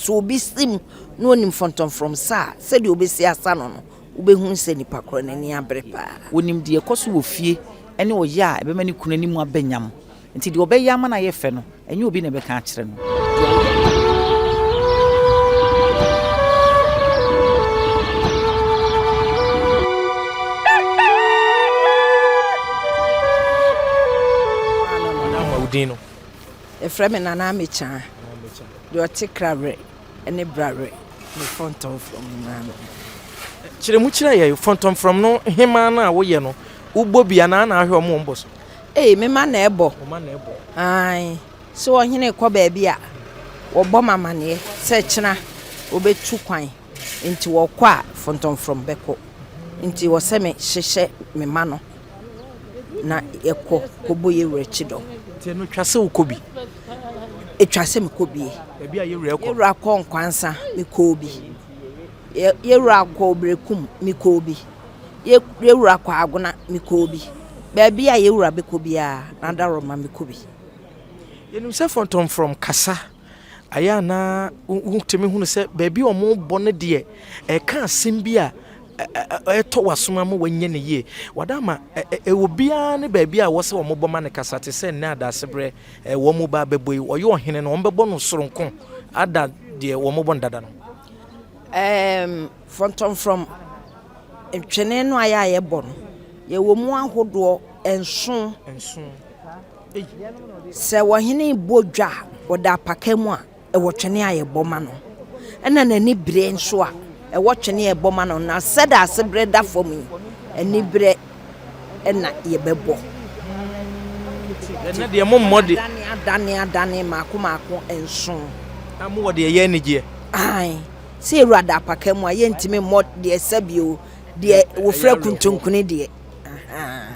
Sɛ obi si mu na ɔnim fɔntɔmfrɔm sa a, sɛdeɛ ɔbɛsi asa no no, wobɛhunu sɛ nipa korɔ no ani abere paa. Ɔnim deɛ ɛkɔ so wɔ fie ne ɔyɛ a ɛbɛma ne kunu anim aba nyam. Enti deɛ ɔbɛyɛ ama no ayɛ fɛ no, ɛnyɛ obi na ɛbɛka akyerɛ no. Deɛ ɔyɛ. Wo din no? Yɛfrɛ me Nana Amekyah. Deɛ ɔte Krawerɛ ne Brawerɛ ne Fɔntɔmfrɔm nyinaa no. Kyerɛ mu kyerɛ yɛn, Fɔntɔmfrɔm no hemaa no a woyɛ no, wobɔ bi anaa na ahwɛ wɔn a wɔbɔ so? Ei, me mma na ɛbɔ. Wo mma na ɛbɔ. Aane. Sɛ ɔhene rekɔ baabi a, wɔbɔ me amaneɛ sɛ kyena wɔbɛtu kwan, nti wɔkɔ a fɔntɔmfrɔm bɛkɔ. Nti wɔ sɛ me hyehyɛ me mma no na yɛkɔ kɔbɔ yɛ wura kyidɔm. Nti ɛno ɛtwa sɛ wokɔ bi? Ɛtwa sɛ mekɔ bie. Baabi a yɛ wura kɔ? Yɛ wura kɔ Nkwansa, mekɔɔ bi. Yɛ wura kɔ Oberekum, mekɔɔ bi. Yɛ wura kɔ Agona, mekɔɔ bi. Baabi a yɛ wura bɛkɔ biara, n'adaworoma mekɔ bi. Yɛnim sɛ fɔntɔmfrɔm kasa ayɛ a na wotumi hunu sɛ baabi a wɔrebɔ no deɛ ɛka asɛm bi a ɛtɔ w'asom ama wanya no yie. Wada ama ɛwɔ biara ne baabi a wɔ sɛ wɔbɔ ma no kasa te sɛ nnɛ adaseberɛ wɔn ba bɛbɔ yi ɔyɛ ɔhene no wɔbɛbɔ no soronko ada deɛ wɔbɔ no dada no. Um, fɔntɔmfrɔm ntwene no a yɛ a yɛbɔ no, yɛwɔ mu ahodoɔ nson. Nson. Sɛ ɔhene rebɔ dwa a, ɔda apaka mu a, ɛwɔ twene a yɛbɔ ma no. Ɛna n'ani bere nso a, ɛwɔ twene a yɛbɔ ma no. Na sɛdeɛ aseberɛ da fam yi, aniberɛ na yɛbɛbɔ. Ɛnɛ deɛ mommɔ de. Adane adane adane mmaako mmaako nson. Na mowɔ deɛ ɛyɛ anigyeɛ. Aane. Sɛ yɛwura da apaka mu a, yɛntumi mmɔ deɛ sɛbio, deɛ wɔfrɛ kuntunkuni deɛ. Ahaa.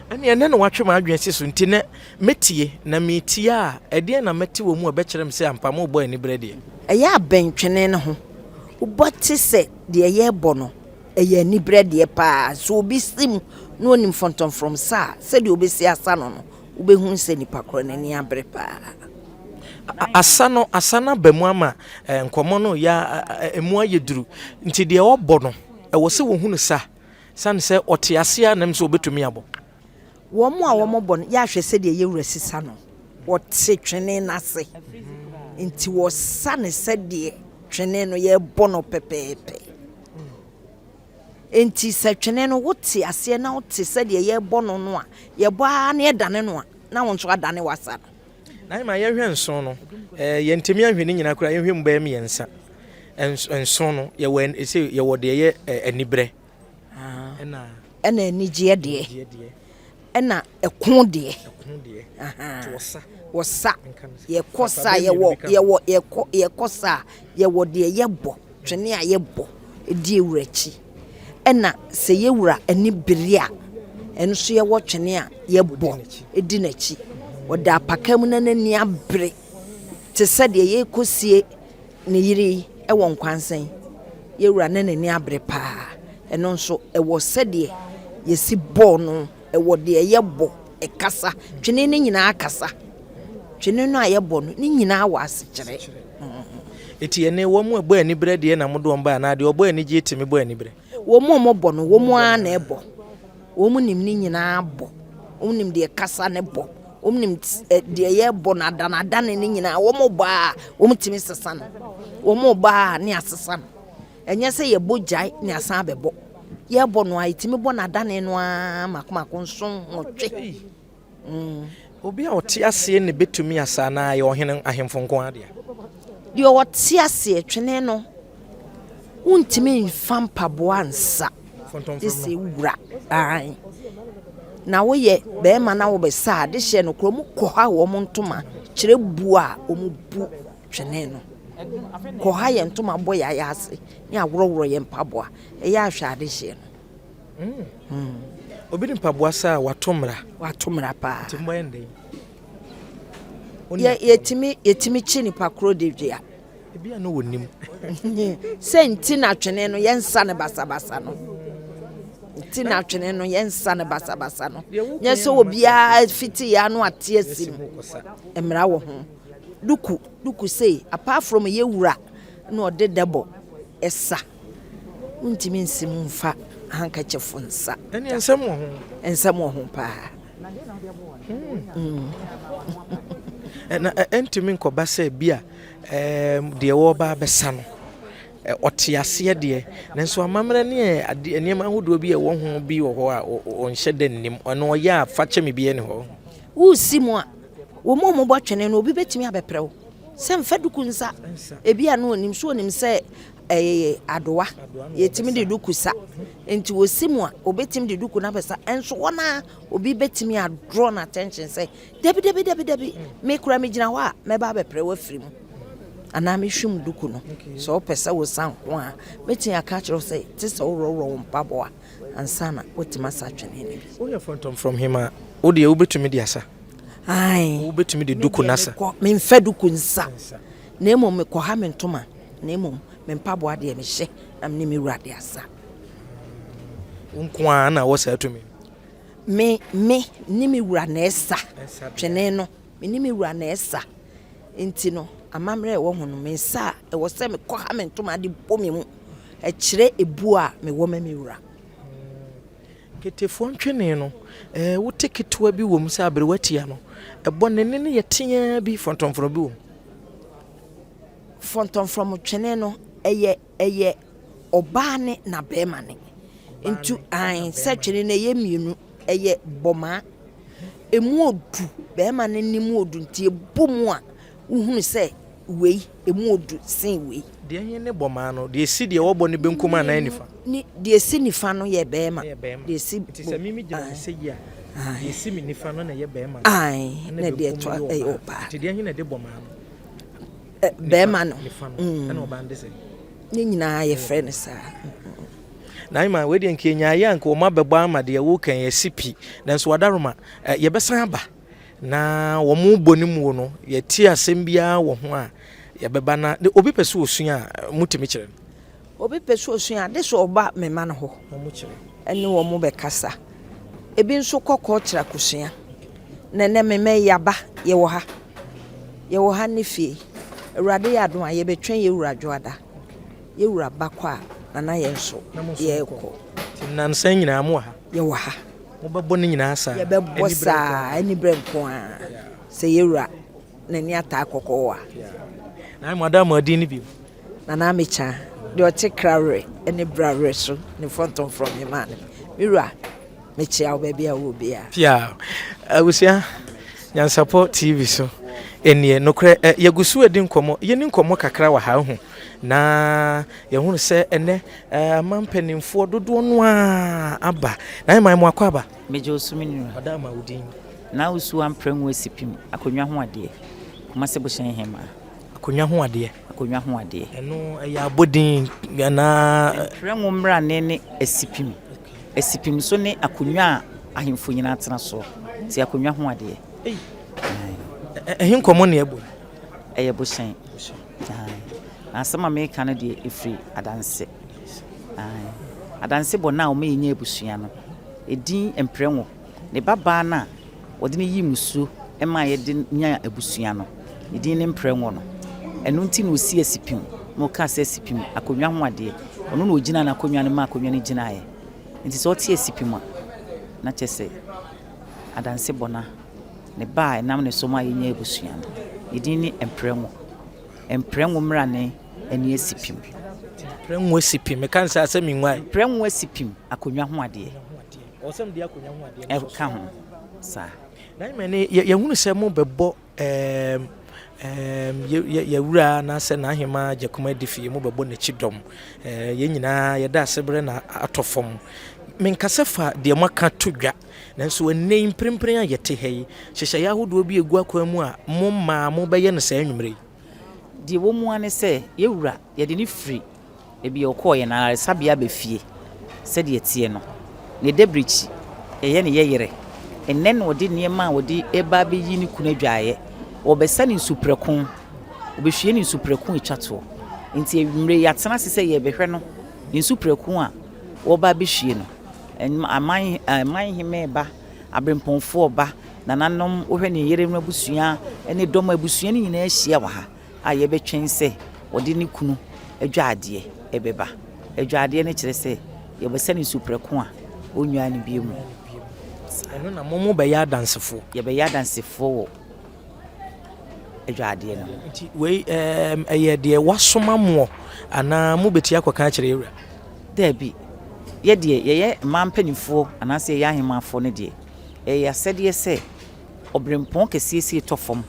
Ɛnneɛ ɛnnɛ na woatwe m'adwene asi so, nti nnɛ mɛtie, na meretie a, ɛdeɛn na mɛte wɔ mu a ɛbɛkyerɛ me sɛ ampa morebɔ aniberɛ deɛ? Ɛyɛ a bɛn twene no ho. Wobɛte sɛ deɛ yɛrebɔ no, ɛyɛ aniberɛ deɛ pa ara. Sɛ obi si mu na ɔnim fɔntɔmfrɔm sa a, sɛdeɛ ɔbɛsi asa no no, wobɛhunu sɛ nipa korɔ no ani abere pa ara. Asa no, asa no aba mu ama nkɔmmɔ no reyɛ a, ɛmu ayɛ duru. Nti deɛ ɔbɔ no, ɛwɔ sɛ wɔhunu sa. Esiane sɛ ɔte ase ara na ɛm sɛ obetumi abɔ. Wɔn a wɔbɔ no, yɛahwɛ sɛdeɛ yɛn wura si sa no. Wɔte twene no ase, nti wɔsa no sɛdeɛ twene no yɛbɔ no pɛpɛɛpɛ. Nti sɛ twene no wote aseɛ na wote sɛdeɛ yɛbɔ no no a, yɛbɔ ara na yɛdane no a, na wo nso adane w'asa no. Na ma yɛnhwɛ nson no, eh, yɛntumi anhwɛ ne nyinaa koraa, yɛnhwɛ mu bɛyɛ mmiɛnsa. Nson no, yɛwɔ ɛsɛ yɛwɔ deɛ ɛyɛ anibrɛ. Ah. Ɛna ɛna anigyeɛ deɛ. Ɛna ɛko deɛ. Ɛko deɛ. Wɔsa. Wɔsa. Yɛkɔ sa yɛwɔ yɛwɔ yɛkɔ yɛkɔ sa yɛwɔ deɛ yɛbɔ twene a yɛbɔ di ewura akyi. Ɛna sɛ yɛwura ani bere a ɛno nso yɛwɔ twene a yɛbɔ di n'akyi. Ɔda apaka mu na n'ani abere te sɛ deɛ yɛrekɔsie ne yere yi wɔ nkwansa yi, yɛn wura na n'ani abere paa. Ɛno nso, ɛwɔ sɛdeɛ yɛsi bɔɔ no, ɛwɔ deɛ yɛbɔ, ɛkasa. Twene no nyinaa kasa. Twene no a yɛbɔ no, ne nyinaa wɔ asekyerɛ. Eti ɛnne wɔn a ɛbɔ aniberɛ deɛ na mode wɔn bae anaa deɛ ɔbɔ anigyeɛ tumi bɔ aniberɛ? Wɔn a wɔbɔ no, wɔn ara na ɛbɔ. Wɔn nim ne nyinaa bɔ. Wɔn nim deɛ kasa no bɔ. Wɔn nim deɛ yɛbɔ no adanadane ne nyinaa. Wɔn bɔ a, wɔn tumi sesa no. Wɔn bɔ a ne asesa no. Ɛnyɛ sɛ yɛbɔ gyae ne asan abɛbɔ. Yɛbɔ no a, yɛtumi bɔ no adane no ara mako mako nson nwɔtwe. Obi a ɔte aseɛ na ɛbɛtumi asa anaa ɛyɛ ɔhene ahemfo nko ara dea? Deɛ ɔte aseɛ twene no, wontumi mfa mpaboa nsa gye sɛ wura. Ae. Na woyɛ bɛrima na wobɛsa a, de hyɛ no korɔ, wɔn kɔha wɔn ntoma kyerɛ bu a wɔn bu twene no. Kɔha yɛn ntoma bɔ yɛn ayɛ ase ne aworɔworɔ yɛn mpaboa. Ɛyɛ ahwɛ adehyeɛ no. Mm. Obi de mpaboa sa a wato mmara. Wato mmara paa. Nti mbɔ yɛn dɛn? Yɛ yɛtumi yɛtumi kye nipa koro de dua. Ebi a no wɔ nim. Sɛ nti na twene no yɛnsa no basabasa no. Nti na twene no yɛnsa no basabasa no. Nyɛ sɛ obiara fiti yɛ ano ate asi mu. Mmara wɔ ho. Duku, duku sei, apart from yɛ wura na ɔde dɛbɔ sa. Wontumi nsi mu mfa handkerchief nsa. Ɛne nsɛm wɔ ho. Nsɛm wɔ ho paa. Na ɛntumi nkɔba sɛ bi a deɛ wɔreba abɛsa no ɔte aseɛ deɛ, nanso amammerɛ ne adeɛ nneɛma ahodoɔ bi a ɛwɔ ho bi wɔ hɔ a ɔnhyɛ da nnim. Ɔno ɔyɛ a fa kyɛ me bi ɛni hɔ. Woresi mu a, wɔn a wɔbɔ twene no, obi bɛtumi abɛprɛ wo sɛ mfa duku nsa. Ebi a na onim so onim sɛ ɛyɛ adowa, yɛtumi de duku sa. Nti wɔsi mu a, obɛtumi de duku no abɛsa. Nso wɔn a obi bɛtumi adraw no attention sɛ dabi dabi dabi dabi, me kura me gyina hɔ a mɛba abɛprɛ wo afiri mu. Anaa mehwim duku no. Sɛ wopɛ sɛ wosa nko a, mɛtumi aka akyerɛ wo sɛ te sɛ worɔworɔ wo mpaboa ansa na woatumi asa twene no bi. Woyɛ fɔntɔmfrɔm hema, wo deɛ wobɛtumi de asa? Ae. Wobɛtumi de duku no asa? Memfa duku nsa, na mmom mekɔha me ntoma, na mmom me mpaboa deɛ mehyɛ na me ne me wura de asa. Wo nko ara na wɔ saa tumi? Me, me ne me wura na ɛsa twene no. Me ne me wura na ɛsa. Nti no, amammerɛ a ɛwɔ ho no, mesa a, ɛwɔ sɛ mekɔha me ntoma de bɔ me mu. Ɛkyerɛ ebuo a mewɔ ma me wura. Ketefoɔ ntwene no, eh, wote ketewa bi wɔ mu sɛ aberewa tia no, ɛbɔ ne nne no yɛ teaa bi, fɔntɔmfrɔm bi wɔ mu. Fɔntɔmfrɔm twene no, ɛyɛ ɛyɛ ɔbaa ne na bɛrima ne. Nti, ae, sɛ twene no ɛyɛ mmienu, ɛyɛ bɔmaa. Emu odu, bɛrima no ne mu odu nti ɛbɔ mu a, wohunu sɛ wei emu odu sen wei. Deɛ he ne bɔmaa no? Deɛ esi deɛ wɔbɔ ne benkum anaa nifa? Ne deɛ esi nifa no yɛ bɛrima. Ɛyɛ bɛrima. Deɛ esi Nti sɛ mimi gyina ne sɛ yi a, deɛ esi me nifa no na ɛyɛ bɛrima no. Ae, na deɛ ɛtoa ɛyɛ ɔbaa. Nti deɛ he na ɛde bɔmaa no? Bɛrima no. Nifa no. Ɛna ɔbaa no de sɛ? Ne nyinaa yɛfrɛ no saa. Naima, wei deɛ nka yɛnyaeɛ a nka wɔn abɛbɔ ama deɛ woka yi asi pi. Nanso Wadaroma, yɛbɛsan aba na wɔn bɔ ne muo no, yɛte asɛm biara wɔ ho a, yɛbɛba na obi pɛ sɛ ɔsua a, motumi kyerɛ no? Obi pɛ sɛ ɔsua a, de sɛ ɔba me mma no hɔ ɛne wɔn bɛkasa. Ebi nso kɔ kɔkyerɛ akosua. Na ɛnɛ me mma yi yɛaba, yɛwɔ ha. Yɛwɔ ha ne fie. Awurade yɛ adom a, yɛbɛtwɛn yɛn wura Dwoada. Yɛn wura ba kɔ a, na na yɛn nso yɛrekɔ. Nti nnansa nyinaa mowɔ ha? Yɛwɔ ha. Mobɛbɔ ne nyinaa saa? Yɛbɛbɔ saa, aniberɛ nko ara. Sɛ yɛn wura n'ani ataa kɔkɔɔ a. Na mo ada mo adin no bio? Nana Amekyah, deɛ ɔte kra werɛ ne bra werɛ so ne fɔntɔmfrɔm hemaa no. Me wura, mekyea wo baabi a wowɔ biara. Pia, abusua, Nyansapɔ TV so nie. Nokorɛ, yɛgu so redi nkɔmmɔ. Yɛni nkɔmmɔ kakra wɔ ha, wohu. Na yɛhunu sɛ ɛnɛ ama mpanimfoɔ dodoɔ no ara aba. Na ɛma mo akɔ aba. Megye wo so me nua. Ɔda ama wo din. Na wo su amprɛ ngu asipim. Akonnwa ho adeɛ. Kumase Bohyɛn Hemaa. Akonnwa ho adeɛ. Akonnwa ho adeɛ. Ɛno ɛyɛ abɔdin anaa? Mprɛ ngo mmrane ne asipim. Asipim nso ne akonnwa a ahemfo nyinaa tena soɔ. Nti akonnwa ho adeɛ. Ei, ɛhe nkɔmmɔ na ɛbɔ yi? Ɛyɛ bohyɛn. Na asɛm a meka no deɛ ɛfiri adanse. Adanse bɔ no a wɔma yɛnya abusua no, ɛdin mprɛ ngo. Ne babaa no a wɔde no yii mmusuo maa yɛde nyaa abusua no, ne din ne Mprɛngo no. Ɛno nti na ɔsii Asipim, na ɔkaa sɛ Asipim, akonnwa ho adeɛ. Ɔno na ɔgyinaa n'akonnwa no maa akonnwa no gyinaeɛ. Nti sɛ ɔte Asipim a, na kyerɛ sɛ Adanse Bɔna, ne ba a ɛnam ne so maa yɛnyaa abusua no, ne din ne Mprɛngo. Mprɛngo mmrane ne Asipim. Mprɛngo Asipim, meka no saa sɛ menguae. Mprɛngo Asipim, akonnwa ho adeɛ. Ɛka ho saa. Na mmɛ ne yɛhunu sɛ mobɛbɔ ɛɛm ɛɛm yɛwura anaasɛ n'ahema Gyakuma adi fie mobɛbɔ n'akyi dɔm. Ɛɛ yɛn nyinaa yɛda ase berɛ na atɔ fam. Menkasa fa deɛ moaka to dwa, nanso ɛnnɛ yi mprempren a yɛte ha yi, nhyehyɛeɛ ahodoɔ bi egu akwan mu a mo mmaa mobɛyɛ no saa anwummerɛ yi. Deɛ ɛwɔ mu ara ne sɛ yɛwura yɛde no firi Baabi a ɔkɔeɛ no, ayaresabea aba fie sɛdeɛ ɛteɛ no, ne dabirikyi, yɛyɛ no yɛyerɛ. Ɛnnɛ na ɔde nneɛma a ɔde reba abɛyi ne kunu adwaeɛ. Wɔbɛsa no nsu prɛko, wɔbɛhwie no nsu prɛko atwa toɔ. Nti anwummerɛ yi, yɛatena ase sɛ yɛrebɛhwɛ no ne nsu prɛko a wɔreba abɛhwie no. Aman, aman hemmaa reba, aberempɔnfoɔ reba. Nananom, wohwɛ ne yerenom abusua ne dɔm a abusua no nyinaa ahyia wɔ ha a yɛbɛtwɛn sɛ ɔde ne kunu adwaadeɛ bɛba. Adwaadeɛ no kyerɛ sɛ yɛbɛsa no nsu prɛko a ɔnnwaa no bio mu. Ɛno na mo mobɛyɛ adansefoɔ? Yɛbɛyɛ adansefoɔ wɔ adwaadeɛ no ho. Nti wei ɛyɛ deɛ wasoma moɔ anaa mobɛti akɔka akyerɛ yɛwura? Daabi. Yɛ deɛ yɛyɛ mmaa mpanimfoɔ anaasɛ yɛyɛ ahemmafoɔ no deɛ, ɛyɛ yɛn asɛdeɛ sɛ ɔberempɔn kɛseɛ sei tɔ fam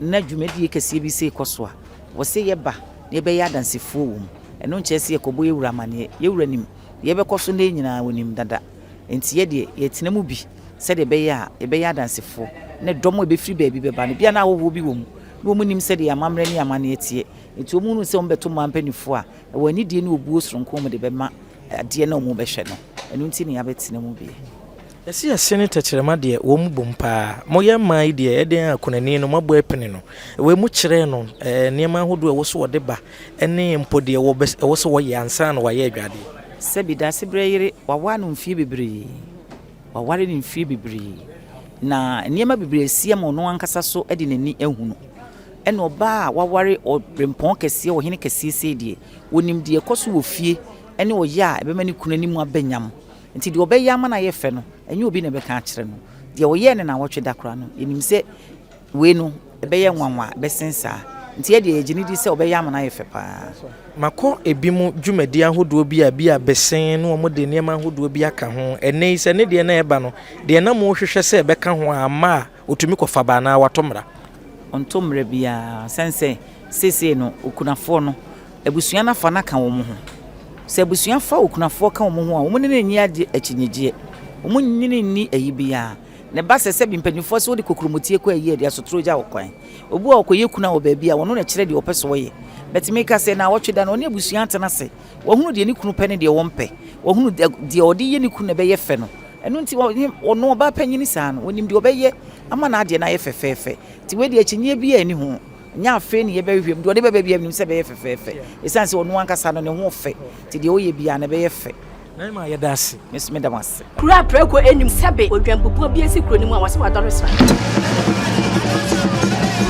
na dwumadie kɛseɛ bi sei kɔ so a, wɔ sɛ yɛba na yɛbɛyɛ adansefoɔ wɔ mu. Ɛno nkyerɛ sɛ yɛkɔbɔ yɛn wura amaneɛ. Yɛn wura nim deɛ ɛbɛkɔ so nnɛ nyinaa, ɔnim dada. Enti yɛ deɛ, yɛtena mu bi sɛdeɛ ɛbɛyɛ a yɛbɛyɛ adansefoɔ na dɔm a ɛbɛfiri baabi bɛba no, ebia na ahɔhoɔ bi wɔ mu na wɔnnim sɛdeɛ yɛn amammerɛ ne yɛn amanneɛ teɛ. Enti wɔhunu sɛ wɔbɛto mmaa mpanimfoɔ a, ɛwɔ anidie ne obuo soronko a wɔde bɛma adeɛ no a wɔbɛhwɛ no. Ɛno nti na yɛabɛtena mu bi. Yɛse ɛse ne tɛkyerɛma deɛ wɔn bom paa. Moyɛ mmaa yi deɛ ɛdeɛn a kunani no moabɔ apini no. Wei mo kyerɛɛ no nneɛma ahodoɔ a ɛwɔ sɛ wɔde ba ne mpo deɛ wɔbɛ ɛwɔ sɛ wɔyɛ ansa na wɔayɛ adwadeɛ. Sɛbi Daasebrɛ yere, waware no mfeɛ bebree, waware no mfeɛ bebree, na nneɛma bebree asi ama ɔno ankasa so de n'ani ahunu. Ɛna ɔbaa a waware ɔbrempɔn kɛseɛ, ɔhene kɛseɛ sei deɛ, ɔnim deɛ ɛkɔ so wɔ fie ne ɔyɛ a ɛbɛma ne kunu anim aba nyam. Enti deɛ ɔbɛyɛ ama no ayɛ fɛ no, ɛnyɛ obi na ɛbɛka akyerɛ no. Deɛ ɔyɛɛ no nnawɔtwe da koraa no, yɛnim sɛ wei no, ɛbɛyɛ nwanwa, ɛbɛsen saa. Enti yɛn deɛ, yɛgye no di sɛ ɔbɛyɛ ama no ayɛ fɛ pa ara. Makɔ ebinom dwumadi ahodoɔ bi a bi a besen na wɔde nneɛma ahodoɔ bi aka ho. Ɛnnɛ yi, sɛ ne deɛ na ɛreba no, deɛ na morehwehwɛ sɛ ɛbɛka ho a, amma a, ɔtumi kɔfa ba anaa watɔ mmara? Ɔntɔ mmara biara. Ɛsiane sɛ seesei no, okunafoɔ no, Abusua no afa no aka wɔn ho. Sɛ abusua fa okunafoɔ ka wɔn ho a, wɔn ne no nni agye akyinnyegyeɛ. Wɔn ne no nni ayi biara. Na ɛba sɛ, sɛbi mpanimfoɔ sɛ wode kokuromoti kɔ ayi a, ɛde asotorɔ gya wo kwan. Obi wɔ hɔ a, ɔkɔyɛ kuna wɔ baabi a, ɔno na ɛkyerɛ deɛ ɔpɛ sɛ ɔyɛ. But meka sɛ, naawɔtwe da no, ɔne abusua atena ase. Wahunu deɛ ne kunu pɛ ne deɛ ɔmpɛ. Wahunu deɛ ɔde yɛ ne kunu na ɛbɛyɛ fɛ no. Ɛno nti, ɔno ɔbaa panyini saa no, ɔnim deɛ ɔbɛyɛ ama n'adeɛ no ayɛ fɛfɛɛfɛ. Nti wei deɛ akyinnyeɛ biara nni ho. Ɛnyɛ afei na yɛbɛhwehwɛ mu. Deɛ ɔde bɛba biara, menim sɛ ɛbɛyɛ fɛfɛɛfɛ. Ɛsiane sɛ ɔno ankasa no, ne ho fɛ nti, deɛ ɔyɛ biara no, ɛbɛyɛ fɛ. Naima, yɛda ase. Me nso meda mo ase. Kuro a prako nnim sɛbe odwanbubuo bi asi kuro no mu a wɔse wadɔre sra.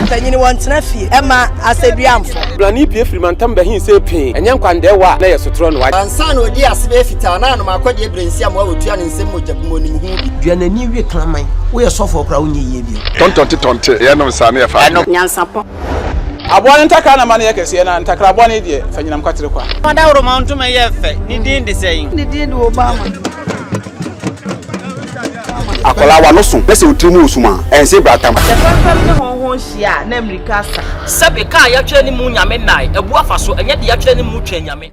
Mpanyini wɔntena fie ɛma asɛduamfo. Brane pue firi mantam bɛhe see pee, ɛnyɛ nkwandɛɛwa a na ɛyɛ sotorɔ no. Ansa na ɔdii ase bɛyɛ fitaa na anom akɔdeɛ berɛ nsi amoa wɔtua ne nsam mogya bum ɔnim ho bi. Dua n'ani we kraman. Woyɛ sɔfoɔ koraa wonyɛ yie bio. Tɔntɔnte tɔnte, yɛnom saa na yɛfa adeɛ. Nyansapɔ. Aboa no ntakra na ma no yɛ kɛseɛ, na ntakra bɔne deɛ, fa nyinam kwatere kwa. Ɔdawuroma ntoma yɛ fɛ, ne din de sɛn? Ne din de Obama. Akwadaa w'ano so na sɛ wo tiri mu wɔ sum a, ɛnse bratam. Sɛ fɛmfɛm ne hɔnhɔn hyia a, na mmirika asa. Sɛbe, ka a yɛatwerɛ ne mu Nyame nnae, abu afa so, ɛnyɛ deɛ yɛatwerɛ ne mu Twɛn Nyame.